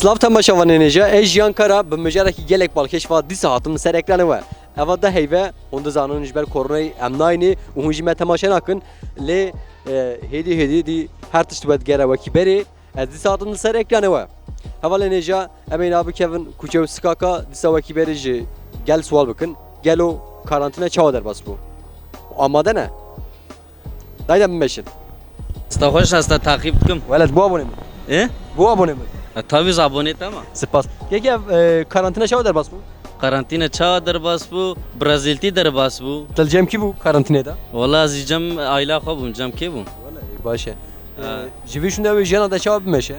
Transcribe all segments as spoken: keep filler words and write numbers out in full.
Silav temaşevanên hêja, ez Jiyan Kara bi mijarekî gelek balkêş va dîsa hatim li ser ekranê we. Eva de heyve, hûn dizanin ji ber koronayê em nayînê û hûn jî me temaşe nakin. Lê, e, hêdî hêdî dî her tişt we digere wekî berê. Ez dîsa hatim li ser ekranê we. Hevalên hêja, em ê niha bikevin kuçe û sikaka, dîsa wekî berê ji gel siwal bikin. Gelo karantîna çawa derbas bû? Amade ne? Dayda bimeşin. Sta xweş, ez te taqîb dikim. Welet, bu abone min. E? Bu abone min. E, tabii, abone te ma. Spas. Keke, e, karantîna çawa derbas bû? Karantîna çawa derbas bû? Brazîltî derbas bû. Til cem kî bû karantînê de? Wala ez cem aîla xwe bûm, cem kê bûm? Wala, e, baş e. Ha. E, ji vî şûnde wê jiyana te çawa bimeşe?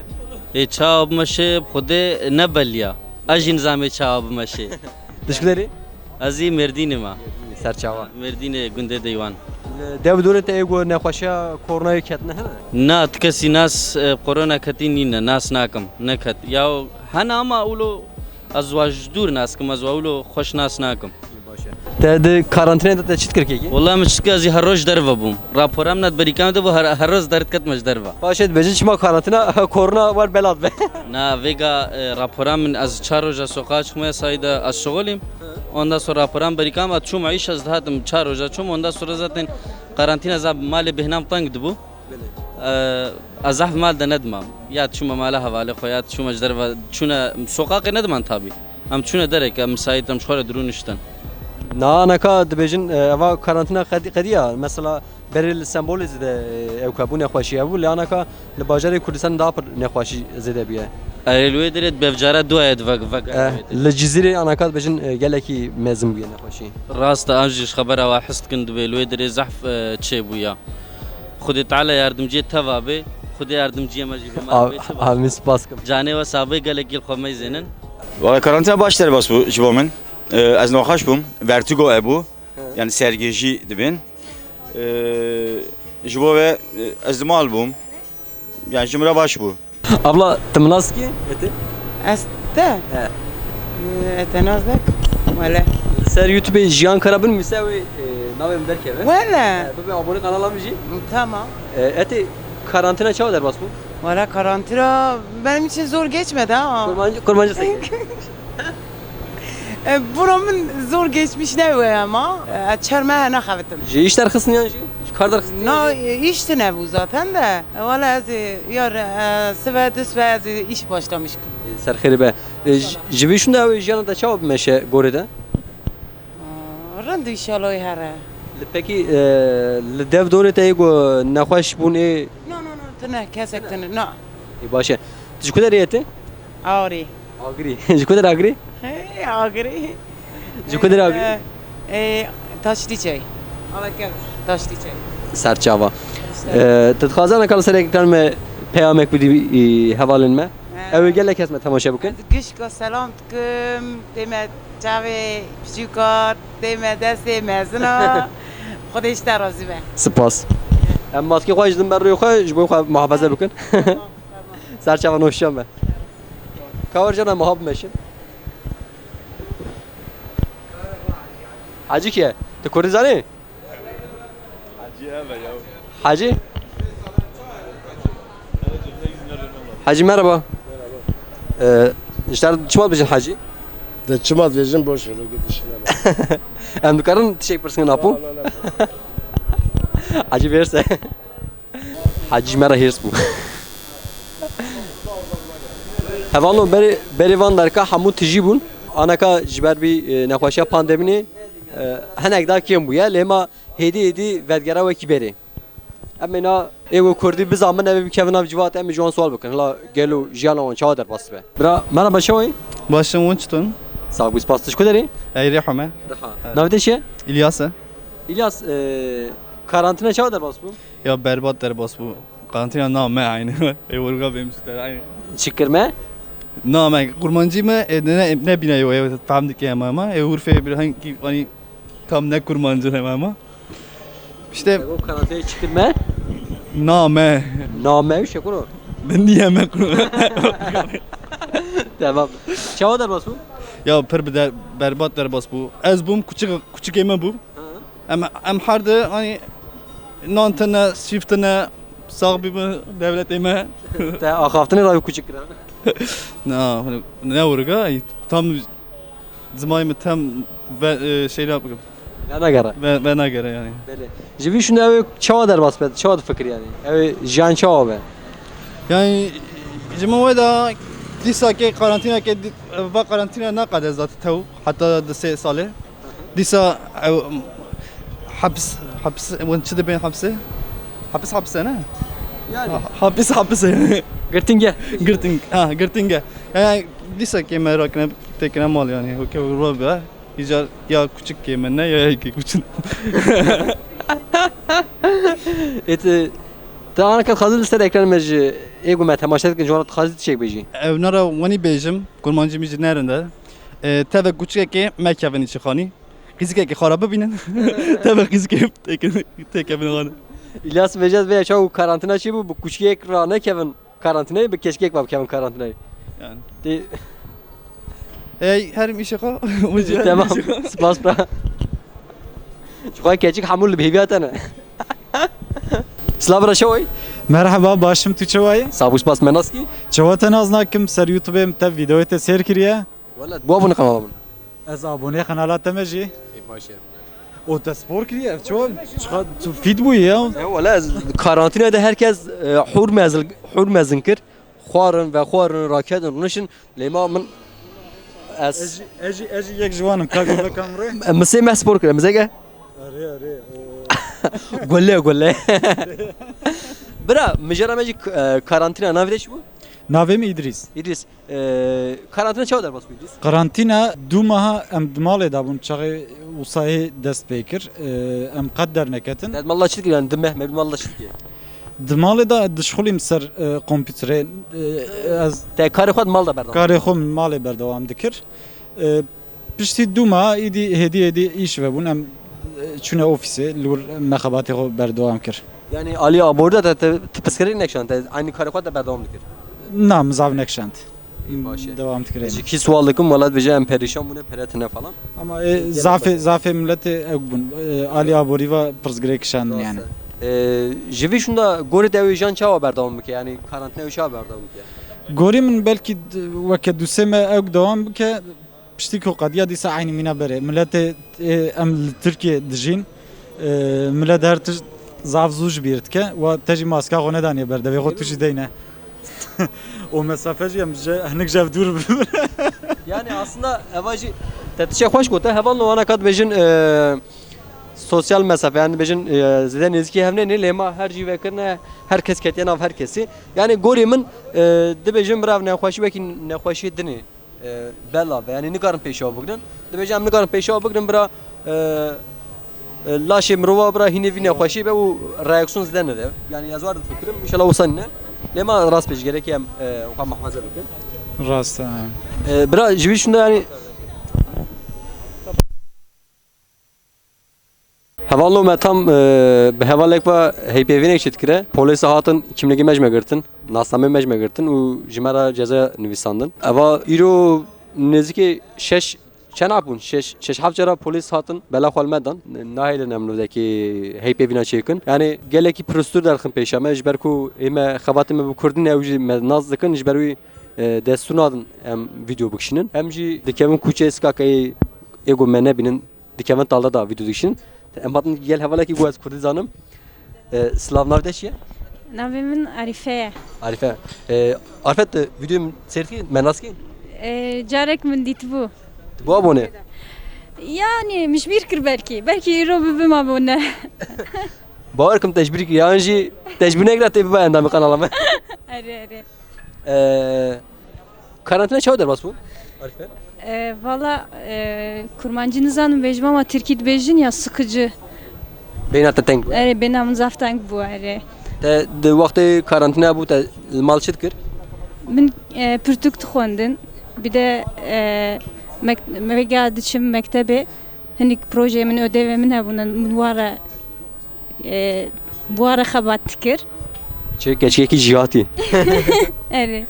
Ê, çawa bimeşe, bi Xwedê ne belliya. Ez jî nizamê çawa bimeşe. Teşekkür ederim. Ez ê Mêrdînê me. Serçawa. Mêrdînê gundê Deywan. Li dev dorê te ê ku nexweşiya koronayê ketine hene? Na, tu kesî nas, e, korona ketî nîne, nas nakim. Neket. Ya hene ama wilo ez wa ji dûr nas kim, ez wa wilo xweş nas nakim. Baş e. Te di karantînê de te çi dikir kekî? Wela min çi dikir, ez ê her roj derve bûm. Rapora min di berîka min de bû, her, her roj derdiketime ji derve. Paşê dibêjin çima karantîna korona wer bela dibe. Na, vêga, e, rapora min, ez çar roja sokağa çıkmaya sayda ez şixulîm. Ondan sonra rapora min berîka min, ez çûm îş, ez dihatim çar roja çûm. Ondan sonra zaten karantîna za malê bêhna min teng dibû. Belê. E, ez zehf mal de nedimam. Ya çûme mala hevalê xwe, ya çûme ji derve, çûne sokaxê nediman tabî. Em çûne derek, em misayît, em ji xwe re dirû niştin. Na, neka dibêjin, e, eva karantîna qedî, qedî ya. Mesela berê li Stenbolê zêde, e, ew ke bû nexweşî hebû, lê anaka li bajarê Kurdistan daha pir nexweşî zêde bûye. Erê, li wê derê di bevcara duaye di veg-, veg-, Eh, li Cizîrê anaka dibêjin, e, gelekî mezin bûye nexweşî. Rast e, an jî ji xebera we hez dikin dibê, li wê derê zehf, e, çêbûya. Xwedê Teala yardimciyê te va bê, Xwedê yardimciyê me jî bê, me Am-, bê, te baş. Amîn, spas kim. Canê we sax bê, gelekî li xwe meyzênin. Valla karantina baş derbas bû ji bo min. Ee, ez nexweş bûm. Vertigo hebû. Hı. Yani sergêjî dibên. Ee, ji bo ve, e, ez li mal bûm. Yani ji min re baş bû. Abla, tu min nas dikî? Eti? Ez te? He. Ee, ete nas dik. Wele. Ser YouTube'ê Jiyan Kara binivîse wê, e, navê min derkeve. Wele. He, bibe abone kanala min jî. Tamam. E, eti karantina çawa derbas bû? Wele karantina benim için zor geçmedi ha. Kurmancı, kurmancı sen. E, bura min zor geçmiş nebûye ama, e, çerme nexebitim. Ji îş derxistin yan jî? Ji kar derxistin yan Na, jî? E, îş tune bû zaten de. E, wala ez, e, yar, e, sibe, du sibe ez, e, îş başlamışım. E, ser xêrê be. E, ji, ji vî şûnde ew ê jiyana te çawa bimeşe gorê de? Aa, rind inşallah here. Li pekî, e, li dev dorê te yê ku nexweş bûn ê? No, no, no, tune, kesek tune, no. Ê, baş e. Tu ji ku derê yê te? Agirî. Agirî. Ji ku derê Agirî? Hey, Agirî. Ji ku derê Agirî? Ee, e, Taşlıçay. Taşlıçay. Serçava. İşte. E, tu dixwazana ka li ser ekran me peyamek bidî, e, hevalên me? He. Ew ê gelek kes me temaşe bikin. Ez gişka selam dikim, tê me çavê piçûka, tê me destê mezina. Xwedê ji te razî be. Spas. Em maskê xwe ji din ber rûyê xwe, ji bo xwe muhafaza bikin. Tamam, tamam. Ser çava noşiyan be. Ka wer jana muha bimeşin. Hacî kî ye? Tu kurdî zanî? Hacî ev e ya. Hacî? Hacî, merhaba. Ee, ji te re çima dibêjin Hacî? De çima dibêjin, boş ver, o gidişine bak. Em dikarin tiştek pirsin apo? Na, na, na. Hacî verse. Hacî ji me re hêrs bû. Hevalno, berê, berê van derka hemû tijî bûn. Anaka ji ber vî, e, nexweşiya pandemînê, e, hinek da kêm bûye, lê hema hêdî hêdî vedigera wekî berê. Em ê na ê ku kurdî bizanin, em ê bikevin nav civat, em ê ji wan sual bikin. Hila gelo jiyana wan çawa derbas dibe? Bira, merhaba, çawa yî? Baş in, hûn çiton? Sax bî, spas. Tu ji ku derê? Ey, Rêho me. Riha. Evet. Navê te çi ye? İlyas e. İlyas, e, karantîna çawa derbas bû? Ya berbat derbas bû. Karantîna na me aynı. Ê, vurga benim işte aynı. Çi kir me? Na me, kurmancî me, e, ne, ne bîne yo, e, fehm dike ema ema. E, Urfê bir hangi, hani, tam ne kurmancî ema ema. İşte. O karantîna çi kir me? Na me. Na me, şekuro. Ben niye me kuru? Tamam. Çawa derbas bû? Ya pir bi der-, berbat derbas bû. Ez bûm küçük, küçük eme bû. Hı. Em, em her di, hani, nan tine, şîf tine, sax bî bi dewletê me. Te axaftinê da kuçik kirin. Na, ne vurga, tam zimayê min tam ve, e, şeyle bikim. Venagere. Ve, venagere yani. Belê. Ji vî şûnde ew ê çawa derbas be, çawa difikir yani? Ew ê jiyan çawa be? Yani ji min wê de dîsa ke karantina ke di- va karantina ne kadar zaten tew hatta di sê salê. Dîsa ew hapis hapis win çi dibên hapsê? Hapis hapse ne? Yani. Hapis hapse. Girtinge. Girting ha girtinge. Yani dîsa ke me rakine tekine mal yani. Okey, ro be. Îcar ya küçük ke me ne ya ki küçük. Êt, te ana ket xazil ser ekran me ji ê ku me temaşe dikin, ji wan xazil tiştek bêjî. Ev nara wenî bêjim, kurmancî min jî nerinde. E, tevek küçük ke me kevin içi xanî. Qîzikeke xwe re bibînin. Tevek qîzikê têkevin xanî. İlyas Mecaz ve çaw karantina çi bu, bu küçük ra ne kevin karantinayı, bir keşkek var kevin karantinayı. Yani. De, Ey, herim işe xwe. Tamam. Spas bra. Şu kadar keçik hamur bir heviyatana. Silav bra şoy. Merheba, başim, tu çawa yî? Sağ ol, spas, me nas kî? Çawa te nas nakim, ser YouTube-ê te videoyê te sêr kiriye. Wala, bu abone kanala min. Ez abonê kanala te me jî. Ê, baş e. O te spor kiriye, ev çawa? Çiqa tu fit bûyî ya? E, wala, ez karantinayda herkes, e, hur mezil, hur mezin kir. Xwarin ve xwarin raketin rûnişin. Lê ma min ez Ez jî, ez jî, ez jî yek ji wan im, ka gul ve kamre. Em sê meh spor kirin, mizege? Erê, erê. Gule, gule. Bira, mijara me jî, e, karantina navê te çi bû? Navê min Îdrîs. Îdrîs, e, karantina çawa derbas bû Îdrîs? Karantina du maha em di malê de bûn, çaxê wisa hê dest pê kir. E, em qet derneketin. Te di mala çi dikir, yani di meh me di mala çi dikir? Di malê de dişxulîm ser, e, kompîterê. E, ez Te karê xwe di mal de berdam. Karê xwe min malê berdewam dikir. E, piştî du maha îdî hêdî hêdî îş vebûn, em, e, çûne ofîsê, li wir me xebatê xwe berdewam kir. Yani alî aborî de te, te, te piskirî nekşand, te aynî karê xwe de berdewam dikir. Na, min zav nekşand. Baş e. Dewam dikir. Ji kî sual dikim, welat bêje em perîşan bûne, pere tine falan. Ama e, zafê, zafê miletê ew bûn. E, alî aborî ve pirsgirêk kişandin yani. E, ji vî şûnda gorî te ew ê jiyan çawa berdewam bike? Yani karantina ew çawa berdewam bike? Gorî min belkî d- weke dûsê me ew dewam bike, piştî ku qediya dîsa eynî mîna berê. Miletê, e, em li Tirkiyê dijîn. E, milet her tişt zaf zû ji bîr dike. Wa te jî maska xwe nedaniye ber, devê xwe tu jî deyne. O mesafe jî em ji hinek ji ev dûr bibin. Yani aslında eva jî te tişe xweş gote, hevalno wana kat bêjin, e, sosyal mesafe, yani bêjin, e, zêde nêzîkî hev nêne, lê ma her cî vekirine, her kes ketiye nav her kesî. Yani gorî min, e, dibêjin bira nexweşî wekî nexweşî dinê, e, bela be, yani nikarin pêşiya bigirin. Dibêjin em nikarin pêşiya bigirin bira, e, e, laşê mirova bira hînê vî nexweşî be û reaksiyon zêde nede. Yani ez war difikirim, inşallah wisa nîne. Lê ma rast pêş gerekê em, e, xwe muhafaza bikin. Rast e. E, bira ji vî şûnda yani Hevalno me tam, e, bi hevalek ve heypêvînek çêdikire. Polîsa hatin, kimlîgê me ji me girtin, nasnameyê me ji me girtin û ji me re ceza nivîsandin. Eva îro nêzîkê şeş çend bûn, şeş, şeş heft cara polîs hatin, bela xwe li me dan. Nahêlin em li vekê heypêvîna çêkin. Yani gelekî pirstûr derxin pêşa me, ji ber ku ê me xebatê me bi kurdî ne, ew jî me nas dikin, ji ber wî, e, destûr nadin em vîdeo bikişînin. Em jî dikevin kuçê, sikakeyê ê ku me nebînin, dikevin talde da vîdeo dikişînin. Em hatin gel hevalekî ku ez kurdî zanim. E, silav, navê te çi ye? Navê min Arîfe ye. Arîfe. E, Arîfe, tu vîdeo min sêr kî, me nas kî? Ee, carek min dîtibû. Tu bû abone? Yani min ji bîr kir belkî. Belkî îro bibim abone. Bawer kim te ji bîr kir, yan jî te ji bîr nekira tê bibe endamê kanala me. Erê erê. E, karantina çawa derbas bû? Arîfe. Ee, valla e, kurmancî nizanim bêjim ama tirkî dibêjin ya sıkıcı. Beyna te teng bû. Erê bêna min zaf teng bû erê. Te di wextê karantina bû te li mal çi dikir? Min e, pirtûk dixwendin. Bir de e, mek- vega diçim mektebê. Hinek projeyê min, ödevê min hebûne, min ware e, bi ware xebat dikir. Çi keçikekî jiyatî. Erê.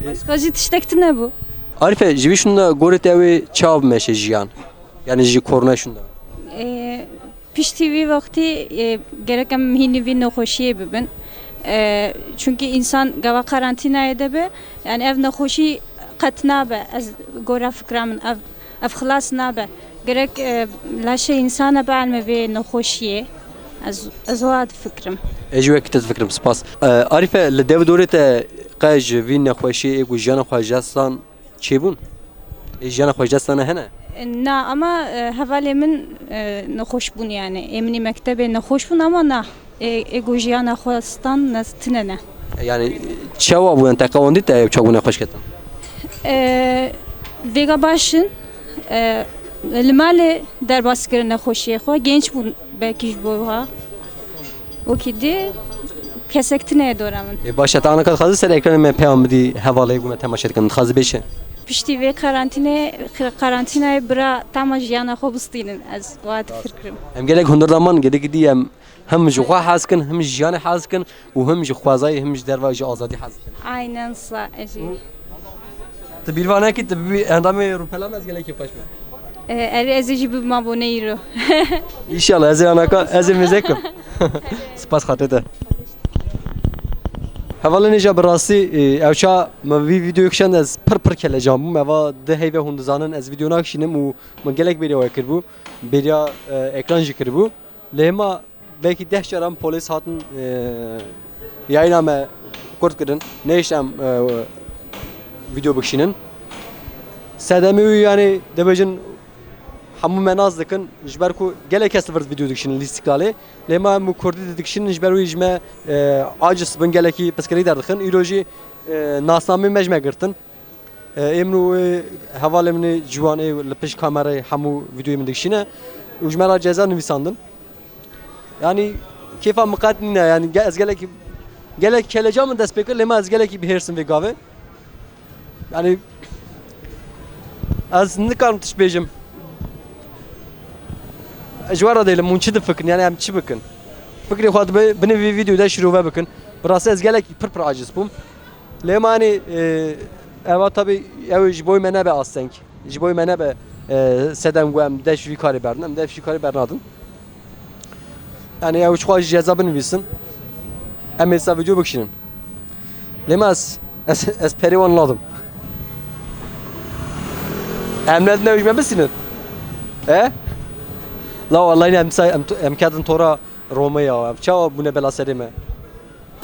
Başka jî tiştek tune bû. Arîfe, ji vî şûnda gorê te ew ê çawa bimeşe jiyan? Yani ji korona şûnda. E, piştî vî wextî e, gerek em hînî vî nexweşiyê bibin. E, çünkü insan gava karantînayê de be, yani ev nexweşî qet nabe. Ez gora fikra min ev, ev xilas nabe. Gerek, e, laşê insana bielme vê nexweşiyê. Ez, ez wa difikrim. Ez jî wekî te difikirim, spas. E, Arîfe, li dev dorê te qe ji vî nexweşiyê ê ku jiyana xwe ji dest dan çêbûn? Ê jiyana xwe ji dest dane hene? Na, ama, e, hevalê min, e, nexweş bûn yani. Ê min ê mektebê nexweş bûn ama na. Ê, ê ku jiyana xwe stan ne, tine ne. Yani çawa bû, yani te qewendî te ew çawa bû nexweş ketin? E, vêga baş in. E, li malê derbas kirin nexweşiyê xwe. Genç bûn belkî ji bo wa. Wekî dî kesek tine ye dora min. Ê, baş e, te anaka dixwazî ser ekranê me peyam bidî hevalê ku me temaşe dikin. Dixwazî bêje. Piştî vê karantînê, karantînayê bira tama jiyana xwe bistînin. Ez wa difikirim. Em gelek hundir daman, gelekî dî em hem ji xwe hez kin, hem ji jiyanê hez kin û hem ji xwezayê, hem ji derva, ji azadî hez kin. Aynen sa, ez jî. Tu bîr va nekî, tu bibî endamê rûpela me, ez gelekî xweş bim. E, erê ez ê jî bibim abone îro. Înşallah, ez ê anaka, ez ê mêze kim. Spas xatirê te. Hevalên hêja, bi rastî, e, ew ça me vî vîdeoyê kişand ez pir pir kelecan bûm. Eva di heyve hûn dizanin ez vîdeo nakişînim û min gelek bêriya we kiribû. Bêriya, e, ekran jî kiribû. Lê hema belkî deh caran polês hatin, e, yayîna me kurt kirin. Nehişt em, e, vîdeo bikişînin. Sedemê wî, yani, dibêjin hemû me nas dikin, ji ber ku gelek kes li vir vîdeo dikişînin li Îstiklalê. Lê ma em û kurdî didikişînin, ji ber wî ji me, e, aciz bin, gelekî piskirî derdixin. Îro jî, e, nasnameyê me ji me girtin. E, ê min û, e, hevalê min ê ciwan ê li pişt kamerayê hemû vîdeoyê min dikişîne û ji me re ceza nivîsandin. Yani kêfa min qet nîne, yani ge-, ez gelek, gelek keleca min dest pê kir, lê ma ez gelekî bihêrsim vê gavê. Yani ez nikarim tişt bêjim. Ji we re dêlim, hûn çi difikirin, yani em çi bikin? Fikrê xwe dibe-, binê vî vîdeoyê de şîrove bikin. Bi rastî ez gelekî pir pir aciz bûm. Lê ma, yani, e, eva tabi ew ji boy me nebe asteng. Ji boy me nebe, e, sedem ku em dest ji vî karê berdin. Em dest ji vî karê bernadin. Yani ew ji xwe jî ceza binivîsin. Em ê sa vîdeo bikişînin. Lê ma ez, ez, ez perê wan nadim. Em nedin ew ji me bistînin. E? La wellahî em sa-, em, em kedin tora Rome ya. Em çawa bûne bela serê me?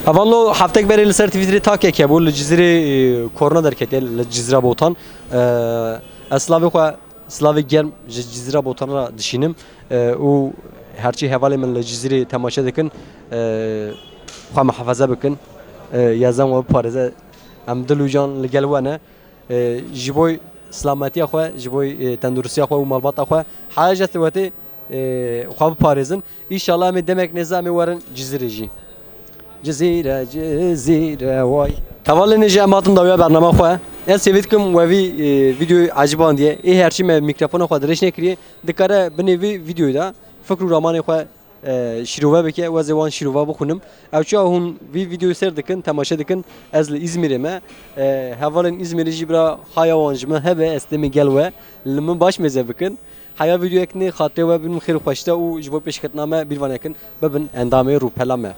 Hevalno, heftek berê li ser Twitterê tak yeke bû, li Cizîrê, e, korona derketiye, li Cizîra Botan. E, ez silavê xwe, silavê germ ji Cizîra Botan re dişînim, e, û herçî hevalê min li Cizîrê temaşe dikin, e, xwe muhafaza bikin, e, Yezdan we biparêze. Em dil û can li gel we ne. E, ji bo silametiya xwe, ji bo, e, tenduristiya xwe û malbata xwe, heya ji destê we tê, e, xwe biparêzin. Înşallah em ê demek nêzî em ê werin Cizîrê jî. Cizîre, Cizîre, way. Hevalên hêja, em hatin dawiya bernama xwe. Ez hêvî dikim we vî, e, vîdeoyê ecibandiye. Ê herçî me mîkrofona xwe dirêj nekiriye, dikare binê vî vîdeoyê de fikr û ramanê xwe, e, şîrove bike, ez ê wan şîrova bixwînim. Ew çawa hûn vî vîdeoyê seyr dikin, temaşe dikin, ez li Îzmîrê me. E, hevalên Îzmîrê jî bira haya wan ji min hebe, ez têmê gel we, li min baş mêze bikin. Heya vîdeoyek nê, xatirê we bibin xêr û xweşte û ji bo pêşketina me bîr ve nekin, bibin endamê rûpela me.